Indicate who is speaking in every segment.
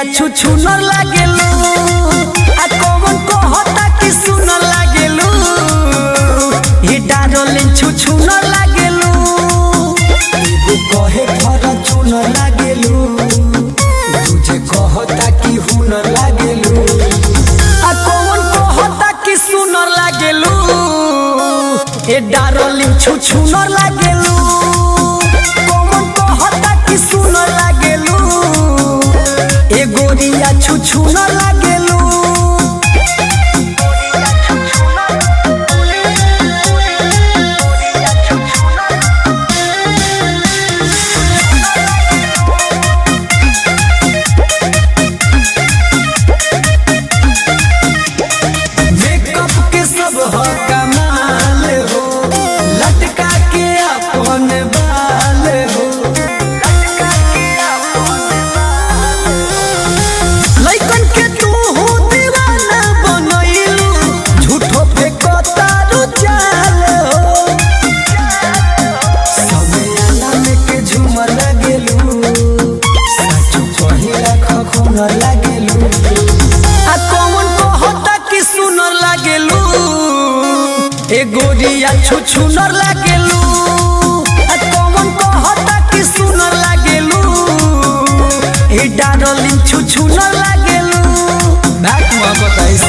Speaker 1: गोरिया छुछु न लागेलू, आ कौन कहता कि सुन लागेलू, हे डार्लिंग छुछु न लागेलू। एगो कहे फरचून लागेलू, दूजे कहता कि हुन लागेलू, आ कौन कहता कि सुन लागेलू, हे डार्लिंग छुछु न लागेलू। कौन कहता कि सुन लागेलू, ए गोरिया छुछु न लागेलू। मेकअप के सब ह कमाल हो, लटका के अपन बाल हो, लइकन के तू हो दीवाना बनैलू, झूठो पे कतारू चाल हो। समियाना में के झूमर लागेलू, साचो कहिला खखोन लागेलू, आ कौन कहता कि सुनर लागेलू, ए गोरिया छुछुनर लागेलू। आ कौन कहता कि सुनर लागेलू, ए डार्लिंग छुछुनर लागेलू।
Speaker 2: भाग मोहब्बत आइस।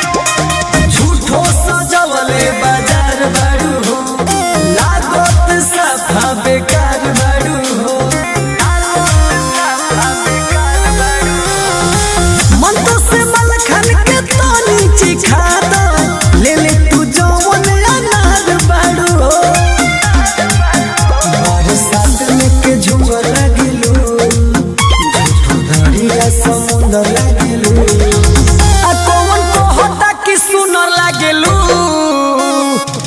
Speaker 1: झूठो सजवले बाजार बाड़ू हो, लागत सफा बेकार बाड़ू हो, मन तो से मलखन के तानी चिखा दो, ले ले तू जौन अनार बाड़ू हो।
Speaker 2: बरसात में के झूमर लागेलू, झूठो दरिया समुंदर लागेलू,
Speaker 1: आ कौन कहता कि सुनर लागेलू,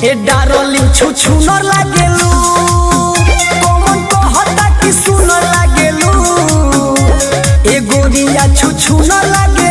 Speaker 1: ए डार्लिंग छुछुनर लागेलू। कौन कहता कि सुनर लागेलू, ए गोरिया छुछुनर लागेलू।